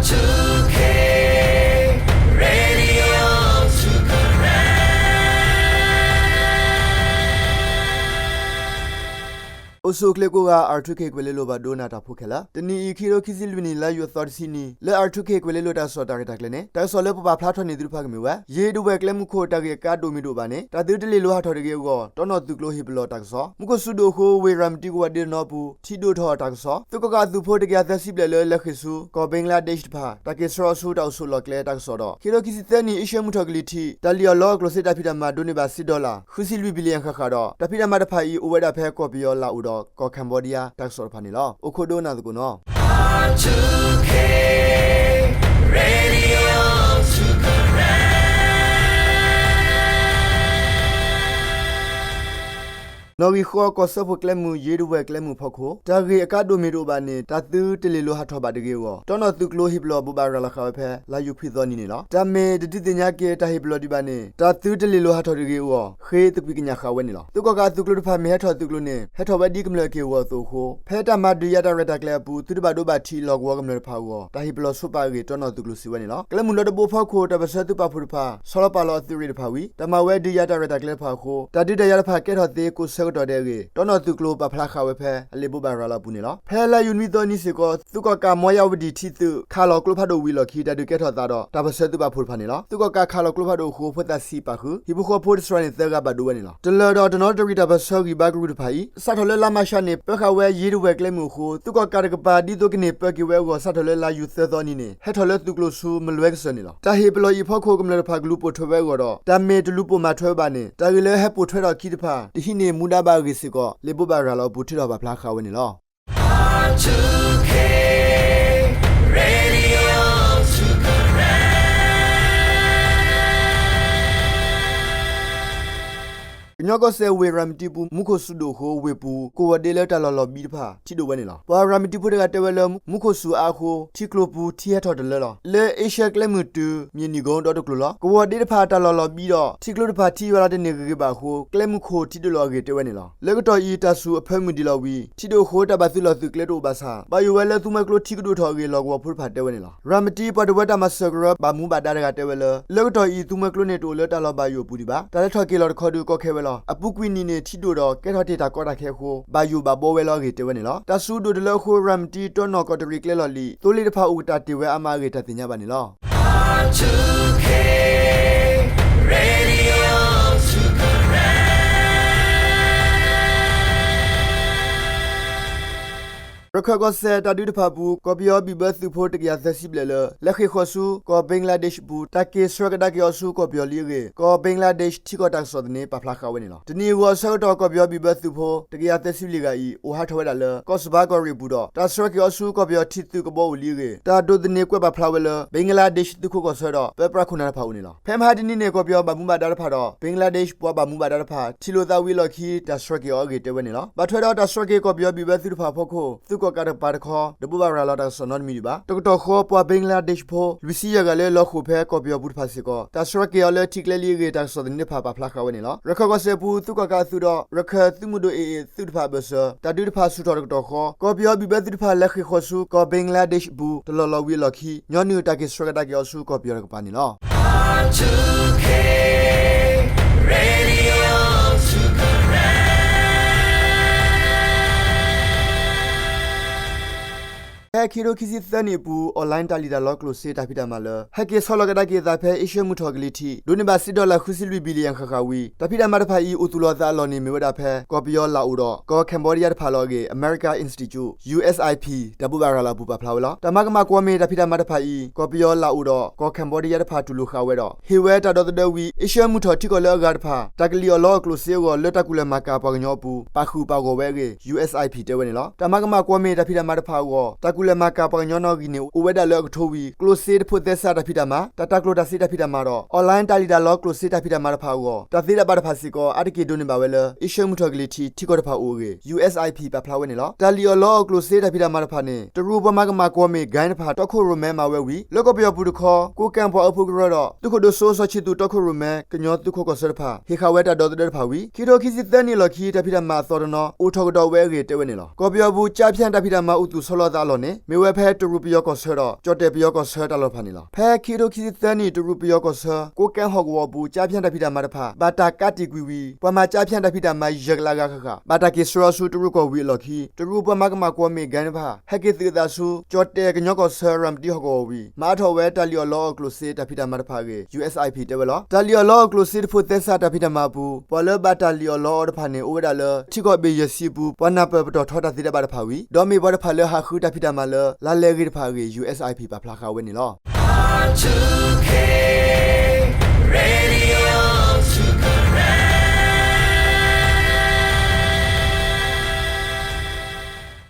two K Radio two Karen အိၣ်ဆူၣ်အိၣ်ချ့ကိးဂၤ R two K ကွဲၤလ့လိၤဘၣ်ဒိနၤတၢ်ဖိခဲလၢာ်, တနံၤအံၤ ခံကထိခံဆံလွံၢ်နံၣ် လါယူၤသီတဆံနံၤ လၢ R two K ကွဲၤလ့လိၤတၢ်ကစီၣ်တၢ်ရဲၣ်တၢ်ကျဲၤန့ၣ် တၢ်ကစီၣ်လၢပပာ်ဖျါထီၣ်န့ၢ်သုတဖၣ်ကမ့ၢ်ဝဲ ယ့ၣ်ဒဝဲၢ်ကျဲမုၢ်ခိၣ်တၢ်ဂ့ၢ်အကါဒိၣ်မ့ၢ်ဒိၣ်ဘၣ်န့ၣ် တၢ်သုတလ့ၢ်လိၤဟးထီၣ်တဂ့ၤအဂီၢ် တီနီၣ်သုးကျိၤဟ့ၣ်ပလီၢ်တၢ်ကစီၣ်, မူခိၣ်စူၤဒိၣ်အဃိ ဝ့ၢ်ရၤမတံကဝီၤဒ့တနီၤအပူၤ ထံဒိၣ်ထီၣ်တၢ်ကစီၣ်, သုးကီၣ်ကးအသုးဖိတကယၤသၢဆံဘျဲၣ်လၢလဲၤဃ့ၢ်ဆူ ကီၢ်ဘ့လါဒ့းရှ်တဖၣ် တၢ်က့ၤဆှၢအီၤဆူတၢ်အိၣ်ဆိးလီၢ်ကျဲတၢ်ကစီၣ်ဒီး ခံကထိခံဆံသၢနံၣ် အ့ရှၢၣ်မုၢ်ထီၣ်ကလံၤထံး တၢ်လံၣ်အီၣ်လီအီၣ်ကျိၣ်စ့တၢ်ဖံးတၢ်မၤဒိးန့ၢ်ဘၣ်စ့ဒီလၣ် ဃုဆံလွံၢ်ဘံၣ်လံယၣ်ဃၣ်ဃၣ်ဒီး တၢ်ဖံးတၢ်မၤတဖၣ်အံၤ အိၣ်ဝဲဒၣ်ဖဲကီၢ်ပယီၤလၣ်အိၣ်ဒီးကီၢ် Cambodia တၢ်ကစီၣ်တဖၣ်န့ၣ်လီၤ. အိၣ်ခိးဒိကနၣ်သကိးနီၤ နီၣ်ဂံၢ်ဃီကီၢ်စၢဖှိၣ်ကျဲမုၢ် ယ့ၣ်ဒဝဲၢ်ကျဲမုၢ်အဖီခိၣ် တၢ်ဂ့ၢ်အကါဒိၣ်မ့ၢ်တအိၣ်ဘၣ်န့ၣ် တၢ်သုတလ့ၢ်လိၤဟးထီၣ်ဘၣ်တဂ့ၤအဂီၢ် တီနီၣ်သုးကျိၤဟ့ၣ်ပလီၢ်ဘိးဘၣ်ရၤလီၤဃာ်ဝဲဖဲ လါယူၤဖှံသီနံၤန့ၣ်လီၤ. တၢ်မ့ၢ်တဒုးသ့ၣ်ညါက့ၤ တၢ်ဟ့ၣ်ပလီၢ်ဒံးဘၣ်န့ၣ် တၢ်သုတလ့ၢ်လိၤဟးထီၣ်တဂ့ၤအဂီၢ် ဃ့သကွံာ်ကညးဃာ်ဝဲန့ၣ်လီၤ. သုးကီၣ်ကးအသုးကျိၤတဖၣ်မ့ၢ်ဟဲထီၣ်သုးကျိၤန့ၣ် ဟဲထီၣ်ဝဲဒ်ကမျၢၢ်က့ၢ်ဂီၤအသိးအဃိ ဖဲတၢ်မၤဒုးယၤတၢ်ရဲၣ်တၢ်ကျဲၤအပူၤ သုးတဘၣ်ဒိဘၣ်ထံးလီၢ်ကဝီၤကမျၢၢ်တဖၣ်အဂီၢ် တၢ်ဟ့ၣ်ပလီၢ်ဆိပာ်အဂ့ၢ် တီနီၣ်သုးကျိၤစံးဝဲန့ၣ်လီၤ. ကျဲမုၢ်လီတဘိအဖီခိၣ် တၢ်ပၢၢ်ဆၢသုးပာ်ဖှိၣ်တဖၣ် ဆီလီၤပာ်လီၤအသုးရ့ၣ်တဖၣ်ဝံၤ တၢ်မၤဝဲဒုးယၤတၢ်ရဲၣ်တၢ်ကျဲၤတဖၣ်အဃိ တၢ်ဒုးတၢ်ယၤတဖၣ်ကဲထီၣ်သ့ကိးဆၢကတီၢ်ဒဲးအဂ့ၢ် တီနီၣ်သုးကျိၤပာ်ဖျါဃာ်ဝဲဖဲ အလံာ်ဘိးဘၣ်ရၤလီၤအပူၤန့ၣ်လီၤ. ဖဲလါယူၤနွံသီနံၤစ့ၢ်ကီး သုးကီၣ်ကးမီယါဝဒံၣ်ထံသုး ခးလီၤကျိဖးဒိၣ်ဝံၤအလီၢ်ခံ တၢ်ဒုးကဲထီၣ်သးဒီး တၢ်ပၢၢ်ဆၢသုးပာ်ဖှိၣ်တဖၣ်န့ၣ်လီၤ. သုးကီၣ်ကးခးလီၤကျိဖးဒိၣ်အဃိ ဖိသၣ်ဆံးပာ်ဃုာ် ဟံၣ်ဖိဃီဖိတစှၤန့ၣ်သၢဂၤဘၣ်ဒိဝဲန့ၣ်လီၤ. တလၢၢ်ဒီးတနီသရံၣ်တၢ်ပၢၢ်ဆၢဂံၢ်ဘါကရူၢ်တဖၣ်အံၤ စးထီၣ်လၢလါမးရှးန့ၣ် ပၢဃာ်ဝဲယ့ၣ်ဒဝဲၢ်ကျဲမုၢ်အဃိ သုးကီၣ်ကးတကပၤ ဒ်သိးကန့ၢ်ပၢက့ၤဝဲအဂီၢ် စးထီၣ်လၢလါယူၤသၢသီနံၤန့ၣ် ဟဲထီၣ်လၢသုးကျိၤဆူ မလွဲကစၢၢ်န့ၣ်လီၤ. တၢ်ဟ့ၣ်ပလီၢ်အံၤအဖီခိၣ် ကမျၢၢ်တဖၣ်ကလူၤပိာ်ထွဲဝဲအဂီၢ်ဒီး တၢ်မ့ၢ်တလူၤပိာ်မၤထွဲဝဲဘၣ်န့ၣ် တၢ်ဂ့ၢ်လၢဟဲပိာ်ထွဲထီၣ်အခံတဖၣ် တဟံးန့ၢ်မူဒါဘၣ်အဂ့ၢ်စ့ၢ်ကီး လံာ်ဘိးဘၣ်ရၤလီၤအပူၤ ထုးထီၣ်ပာ်ဖျါဃာ်ဝဲန့ၣ်လီၤ. Radio ကညီကီၢ်စဲၣ်ဝ့ၢ်ရၤမတံပူၤ မူခိၣ်စူၤဒိၣ်အဃိ ဝ့ၢ်ပူၤ ကဝီၤဒ့လၢတၢ်လီၢ်လီၤဘံတဖၣ် ထံဒိၣ်ဝဲန့ၣ်လီၤ. ပှၤရၤမတံဖိတဂၤတဲဝဲလၢ မူခိၣ်စူၤအါအဃိ ထံကျိၤပူၤ ထံဟဲထီၣ်တလၢလီၤ. လၢအ့ရှၢၣ်ကျဲမုၢ်တုၤ မၠ့ၣ်နံၣ်ကိဒီတကျိၤလီၤ. ကဝီၤဒ့တဖၣ်တၢ်လီၢ်လီၤဘံဒီး ထံကျိတဖၣ်ထံယွၤလီၤတန့ၢ်ဂ့ၤဂ့ၤဘၣ်အဃိ ကျဲမုၢ်ခိၣ်ထံဒိၣ်လီၤအဂ့ၢ်တဲဝဲန့ၣ်လီၤ. လၢကတီၢ်အံၤ တၢ်စူၤအဖၢမုၢ်ဒံးလီၤဝံၤ ထံဒိၣ်အဃိ တၢ်ဘၣ်သုးလီၢ်သုးကျဲတအိၣ်ဘၣ်ဆၣ် ဘၣ်ယိၣ်ဝဲလၢသူမွဲကျိထံကဒိၣ်ထီၣ်အဂ့ၢ် လီၢ်ကဝီၤဖိတဖၣ်တဲဝဲန့ၣ်လီၤ. ရၤမတံပှၤတဝၢတၢ်မၤစၢၤကရၢ ဘၣ်မူဘၣ်ဒါတဂၤတဲဝဲလၢ လၢကတီၢ်အံၤ သူမွဲကျိန့ၣ်တအိၣ်လၢတၢ်လီၢ်ဘၣ်ယိၣ်အပူၤဒံးဘၣ်. တၢ်လဲၤထီၣ်က့ၤလီၤတခီဒုးကီခဲဝဲလီၤ. အပူၤကွံာ်နံၣ်န့ၣ် ထံဒိၣ်ဒီးကဲထီၣ်တ့ၢ်တၢ်ကီတၢ်ခဲအဃိ ဘၣ်ယိၣ်ဘၣ်ဘီဝဲလီၤအဂ့ၢ်တဲဝဲန့ၣ်လီၤ. တၢ်စူၤဒိၣ်တလၢအဃိ ရၤမတံ တီနီၣ်ကီးတရံးကျဲလီၢ်လံၤ သိလ့ၣ်တဖၣ်အိၣ်ကတၢၢ်တ့ၢ်ဝဲအါမးအဂ့ၢ် တၢ်သ့ၣ်ညါဘၣ်န့ၣ်လီၤ. Radio ရခၢၣ်ကီၢ်စဲၣ်တၢ်ဒုးတဖၣ်အပူၤ ကီၢ်ပယီၤဘံၣ်ဘၢသုးဖိတကယၤသၢဆံဘျဲၣ်လၢ လဲၤဃ့ၢ်ဃီၤဆူ ကီၢ်ဘ့လါဒ့းရှ်အပူၤ တၢ်က့ၤဆှၢကဒါက့ၤအီၤဆူကီၢ်ပယီၤလံအဂ့ၢ် ကီၢ်ဘ့လါဒ့းရှ်ထံကီၢ်တၢ်ကစီၣ်သန့ ပာ်ဖျါဃာ်ဝဲန့ၣ်လီၤ. တနံၤအဂီၤအဆၢကတီၢ် ကီၢ်ပယီၤဘံၣ်ဘၢသုးဖိတကယၤသၢဆံလွံၢ်ဂၤအံၤ အိၣ်ဟးထီၣ်ဝဲဒၣ်လၢ ကီၢ်စဘါကီၢ်ရ့ၣ်အပူၤဒီး တၢ်ဆှၢက့ၤအီၤဆူကီၢ်ပယီၤထံသုးကဘီအိၣ်လံအဂ့ၢ် တၢ်ဒိးသန့ကွဲးပာ်ဖျါဝဲလၢ ဘ့လါဒ့းရှ်သုးခိးကီၢ်ဆၢဒီး ပၢပြးခိၣ်နၢ်တဖၣ်အအိၣ်န့ၣ်လီၤ. ဖဲမဟါတနံၤန့ၣ် ကီၢ်ပယီၤဘၣ်မူဘၣ်ဒါတဖၣ်ဒီး ဘ့လါဒ့းရှ်ပှၤဘၣ်မူဘၣ်ဒါတဖၣ် ထံၣ်လိာ်သးဝံၤအလီၢ်ခံ တၢ်ဆှၢက့ၤအီၤအဂ့ၢ်တဲဝဲန့ၣ်လီၤ. ဘၣ်ထွဲဒီးတၢ်ဆှၢက့ၤကီၢ်ပယီၤဘံၣ်ဘၢသုးတဖၣ်အဖီခိၣ် သုးကီၣ်ကးတကပၤတခီ တဘိးဘၣ်ရၤလီၤတၢ်ကစီၣ်နီတမံၤဒံးဘၣ်. တကတီၢ်ဃီ ပှၤဘ့လါဒ့းရှ်ဖိ လွံၢ်ဆံယဲၢ်ဂၤလၢလီၤဃိာ်ဖဲကီၢ်ပယီၤပူၤတဖၣ်စ့ၢ်ကီး တၢ်ဆှၢက့ၤအီၤလၢထံကျဲလံအဂ့ၢ် တၢ်ကစီၣ်သန့တဖၣ်ပာ်ဖျါဃာ်ဝဲန့ၣ်လီၤ. ရခၢၣ်ကီၢ်စဲၣ်အပူၤ သုးကီၣ်ကးအသုးဒီး ရခၢၣ်သုးမုၢ်ဒိၣ်အ့ၣ်အ့ၣ်သုးတဖၣ်အဘၢၣ်စၢၤ တၢ်ဒုးတဖၣ်ဆူၣ်ထီၣ်တကတီၢ်ဃီ ကီၢ်ပယီၤဘံၣ်ဘၢသုးတဖၣ်လဲၤဃ့ၢ်ဃီၤဆူ ကီၢ်ဘ့လါဒ့းရှ်အပူၤ တလီၢ်လီၤဝံၤအလီၢ်ခံ ညီနုၢ်တၢ်က့ၤဆှၢကဒါက့ၤအီၤဆူကီၢ်ပယီၤတကပၤန့ၣ်လီၤ. Radio ဖဲခံကထိခံဆံသၢနံၣ်အပူၤ online တၢ်လံၣ်တၢ်လီကျိၣ်စ့တၢ်ဖံးတၢ်မၤလၢ ဟဲက့ၤဆီလီၤကဒါက့ၤအသးဖဲအ့ရှၢၣ်မုၢ်ထီၣ်ကလံၤထံး ဒိးန့ၢ်ဘၣ်စ့ဒီလၣ်ဃုဆံလွံၢ်ဘံၣ်လံယၣ်ဃၣ်ဃၣ်ဝံၤ တၢ်ဖံးတၢ်မၤတဖၣ်အံၤ အိၣ်သူၣ်လီၤအသးအလီၢ်န့ၣ် မ့ၢ်ဝဲဒၣ်ဖဲ ကီၢ်ပယီၤလၣ်အိၣ်ဒီး ကီၢ် Cambodia တဖၣ်လီၤအဂ့ၢ် America Institute USIP တၢ်ဘိးဘၣ်ရၤလီၤအပူၤပာ်ဖျါဝဲလီၤ. တၢ်မၤကမၣ်ကွီၢ်မ့ၢ်တၢ်ဖံးတၢ်မၤတဖၣ်အံၤ ကီၢ်ပယီၤလၣ်အိၣ်ဒီး ကီၢ် Cambodia တဖၣ်တူၢ်လိာ်ဃာ်ဝဲဒီး ဟ့ၣ်ဝဲတၢ်ဒီသဒၢဝံၤ အ့ရှၢၣ်မုၢ်ထီၣ်ထံကီၢ်လၢအဂၤတဖၣ် တၢ်ကလံၣ်အီၣ်လီအီၣ်ကျိၣ်စ့အဂီၢ် လၢတၢ်ကူၣ်လဲၤမၤကၤပှၤကညီအပူၤ ပာ်ဃုာ်ပာ်ဂီၢ်ဝဲအဂ့ၢ် USIP တဲဝဲန့ၣ်လီၤ. တၢ်မၤကမၣ်ကွီၢ်မ့ၢ်တၢ်ဖံးတၢ်မၤတဖၣ်အဂီၢ် တၢ်ကူၣ်လဲၤမၤကၤပှၤကညီနီၣ်ဂံၢ်န့ၣ် အိၣ်ဝဲဒၣ်လၢအကထိဝံၤ ကျိၣ်စ့တဖိးသဲစးတၢ်ဖံးတၢ်မၤ, တၢ်တၢ်ကျိၣ်တၢ်စ့တၢ်ဖံးတၢ်မၤဒီး online တၢ်လံၣ်တၢ်လီကျိၣ်စ့တၢ်ဖံးတၢ်မၤတဖၣ်အဂီၢ် တၢ်သ့တၢ်ဘၣ်တဖၣ်စ့ၢ်ကီး အါတက့ၢ်ဒိးန့ၢ်ဘၣ်ဝဲလၢ အ့ရှၢၣ်မုၢ်ထီၣ်ကလံၤထံးထံကီၢ်တဖၣ်အိၣ်အဂ့ၢ် USIP ပာ်ဖျါဝဲန့ၣ်လီၤ. တၢ်လံၣ်အီၣ်လီအီၣ်ကျိၣ်စ့တၢ်ဖံးတၢ်မၤတဖၣ်န့ၣ် တရူးပှၤမၤကမၣ်ကွီၢ်မ့ၢ် Guy တဖၣ် တီခိၣ်ရိၣ်မဲမၤဝဲဝံၤ လၢကီၢ်ပယီၤပူၤတခီ ကိးကၠ့ၣ်ပှၤအၢဖိကရၢဒီး သုးခိၣ်ဒိၣ်စိစီၤခၠံးသူး တီခိၣ်ရိၣ်မဲ ကညီသုးခိးကီၢ်ဆၢတဖၣ် ဟ့ၣ်ဃာ်ဝဲတၢ်ဒီသဒၢတဖၣ်ဝံၤ ခံကထိခံဆံသၢနံၣ်အလီၢ်ခံ တၢ်ဖံးတၢ်မၤအသီတနီၤ အိၣ်ထီၣ်ကဒီးဝဲအဂ့ၢ်တဲဝဲန့ၣ်လီၤ. ကီၢ်ပယီၤပူၤ ကၠါဖၠၣ်တၢ်ဖံးတၢ်မၤအိၣ်သူၣ်ဆီလီၤအသးအလီၢ်န့ၣ် မ့ၢ်ဝဲဖဲတရူးပယီၤကီၢ်ဆၢဒီး ကၠီၣ်တဲၣ်ပယီၤကီၢ်ဆၢတၢ်လီၢ်တဖၣ်န့ၣ်လီၤ. ဖဲခံကထိခံဆံသၢနံၣ် တရူးပယီၤကီၢ်ဆၢ ကိးကဲဟီၣ်ကဝီၤအပူၤ ကၠါဖၠၣ်တၢ်ဖံးတၢ်မၤတဖၣ် ဘၣ်တၢ်ကးတံာ်ကွံာ်ဝံၤ ပှၤမၤကၠါဖၠၣ်တၢ်ဖံးတၢ်မၤယဲၢ်ကလးဂၤဃၣ်ဃၣ် ဘၣ်တၢ်က့ၤဆှၢအီၤဆူတရူးကီၢ်ဝံၤအလီၢ်ခံ တရူးပှၤမၤကမၣ်ကွီၢ်မ့ၢ်ဂၤန့ၣ်တဖၣ် ဟဲက့ၤသုးအသးဆူ ကၠီၣ်တဲၣ်ကညီကီၢ်ဆၢ ရၤမတံဟီၣ်ကဝီၤဝံၤ မၤအါထီၣ်ဝဲတၢ်လံၣ်အီၣ်လီအီၣ်ကျိၣ်စ့တၢ်ဖံးတၢ်မၤတဖၣ်အဂ့ၢ် ယူၢ်အ့ၣ်စၢၣ်အံၣ်ပံၣ် တဲဝဲလီၤ. တၢ်လံၣ်အီၣ်လီအီၣ်ကျိၣ်စ့တဖိးသဲစးတၢ်ဖံးတၢ်မၤအပူၤ ပှၤလၢဘၣ်တၢ်လံၣ်အီၣ်လီအီၣ်တဖၣ်န့ၣ် အိၣ်ဝဲဒၣ်လၢ ထံကီၢ်ဘ့ၣ်ယဲၢ်ဆံအပူၤ ပှၤနၢ်ပၢၢ်ပတီၢ်ထီတၢ်သ့တၢ်ဘၣ်တဖၣ်ဝံၤ ဒီးမ့ၢ်ပှၤတဖၣ်လၢဟးဃုတၢ်ဖံးတၢ်မၤလၢ လါလဲအဂ့ၤတဖၣ်အဂ့ၢ် ယူၢ်အ့ၣ်စၢၣ်အံၣ်ပံၣ် ပာ်ဖျါဃာ်ဝဲန့ၣ်လီၤ.